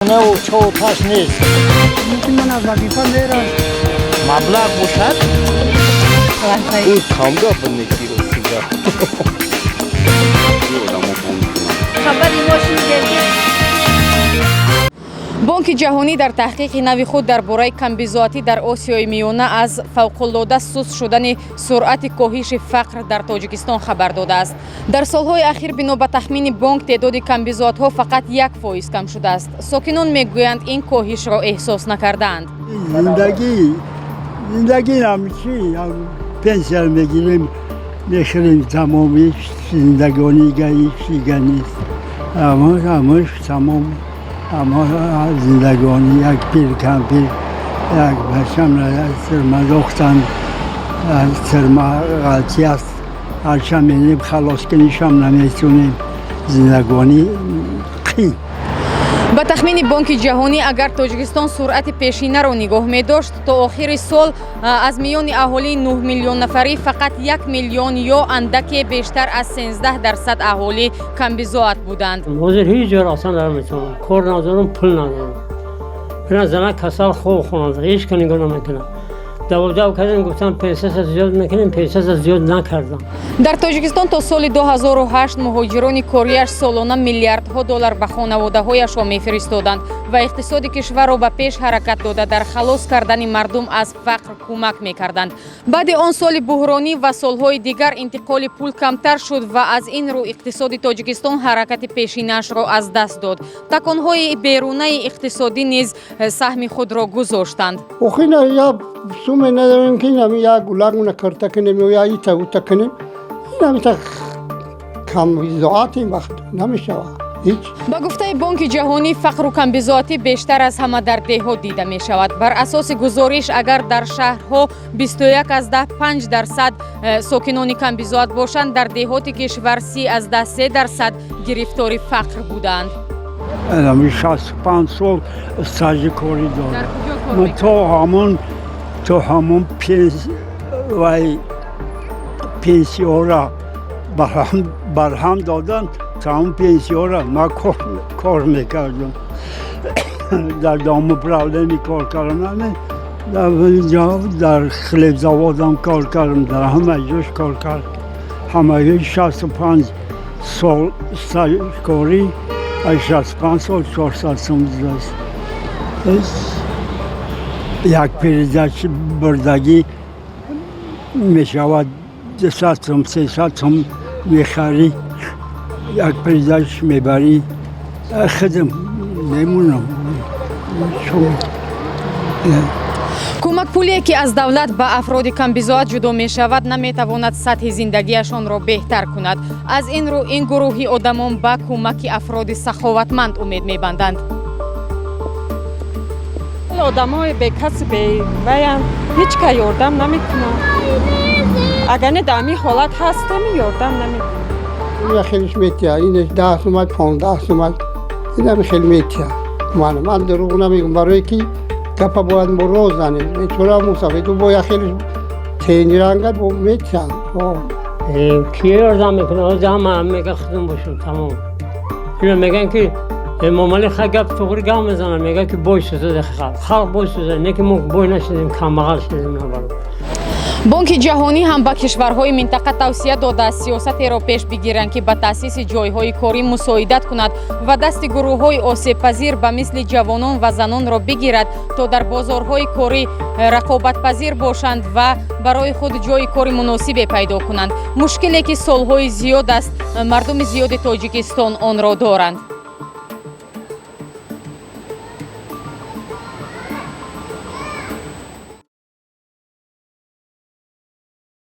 Хонаву чоташ нест. Мумкин ман аз вазифа мерам. Маблағ бошад. Ӯ камгап неки, ростига. Одамо бом мекунанд. Хабари мо шунидем, ки Бонки ҷаҳонӣ дар таҳқиқи нави худ дар бораи камбизоатӣ дар Осиёи Миёна аз фавқулода суст шудани суръати коҳиши фақр дар Тоҷикистон хабар додааст. Дар солҳои ахир, бино ба тахмини бонк, теъдоди камбизоатҳо фақат 1% кам шудааст. Сокинон мегӯянд, ин коҳишро эҳсос накардаанд. Зиндагӣ чи, пенсия мегирем, мехӯрем, тамом. Зиндагонӣ ҳеҷ нест, ҳамаш тамом. Аммо зиндагонӣ, як пир, кампир, як бачам сирма дохтан, сирма ғалти аст. Ҳарчанд менем, халос кунишам наметунем. Зиндагонӣ қин. Ба тахмини Бонки ҷаҳонӣ, агар Тоҷикистон суръати пешинаро нигоҳ медошт, то охири сол аз миёни аҳолии 9 миллион нафарӣ фақат 1 миллион ё андаке бештар аз 13% аҳолӣ камбизоат буданд. Ҳозир ҳеҷ ҷо рафтан наметавонам, кор надорам, пул надорам. Бина, зана касал, хоб хонад, ҳеҷ ка нигоҳ намекунам. Даводав кардем, гуфтам, пенсияса зиёд мекунем, пенсияса зиёд накардам. Дар Тоҷикистон то соли 2008 муҳоҷирони кориаш солона миллиардҳо доллар ба хонаводаҳояшон мефиристоданд ва иқтисоди кишварро ба пеш ҳаракат дода, дар халос кардани мардум аз фақр кӯмак мекарданд. Баъди он соли буҳронӣ ва солҳои дигар интиқоли пул камтар шуд ва аз ин рӯ иқтисоди Тоҷикистон ҳаракати пешинаашро аз даст дод. Таконҳои берунаи иқтисодӣ низ саҳми худро гузоштанд. Охина я суме надорем, ки инами як гулагуна карта кунем ё я ита ута кунем. Инамита камбизоатим, вақт намешавад ҳеҷ. Ба гуфтаи Бонки ҷаҳонӣ, фақру камбизоатӣ бештар аз ҳама дар деҳот дида мешавад. Бар асоси гузориш, агар дар шаҳрҳо 21,5% сокинони камбизоат бошанд, дар деҳоти кишвар 30,3% гирифтори фақр буданд. Ами 65 сол стажи корӣ дорам. Ман то ҳамон вай пенсиёра барҳам додан, то ҳамон пенсиёра ман кор мекардам. Дар домуправление кор кардам, дар хлебзаводам кор кардам, дар ҳама ҷош кор кардам. Ҳамаги 65 сол стажи корӣ, аз 65 сол 400 сом аст. Як передачи бурдагӣ мешавад 200 сом, 300 сом мехарӣ, як передач мебарӣ. Худам мемонам. Кӯмакпулие, ки аз давлат ба афроди камбизоат ҷудо мешавад, наметавонад сатҳи зиндагиашонро беҳтар кунад. Аз ин рӯ ин гурӯҳи одамон ба кӯмаки афроди саховатманд умед мебанданд. Одамои бекаси, беваян, ҳеҷ ка ёрдам намекунад. Агар не, дар ҳамин ҳолат ҳастем, ёрдам намекунад. Ина хелиш метия, инеш 10 сумак, 15 сумак, инами хел метия. Ман дурӯғ намегум, барое ки гапа бояд мо роз занем. Бечора мусафеду боя хелиш тенирангад бо метиям. Ки ёрдам мекунад? Ҳозир ҳама мега, худум бошам, тамом. Ино мегӯянд, ки Эмомалӣ хай гап туғри гап мезанад, мегӯяд, ки бой сӯзаде халқ, халқ бой сӯзад, не ки мо бой нашудем, камбағал шудем, набарод. Бонки ҷаҳонӣ ҳам ба кишварҳои минтақа тавсия додааст, сиёсатеро пеш бигиранд, ки ба таъсиси ҷойҳои корӣ мусоидат кунад ва дасти гурӯҳҳои осебпазир ба мисли ҷавонон ва занонро бигирад, то дар бозорҳои корӣ рақобатпазир бошанд ва барои худ ҷойи кори муносибе пайдо кунанд. Мушкиле, ки солҳои зиёд аст, мардуми зиёди Тоҷикистон онро доранд.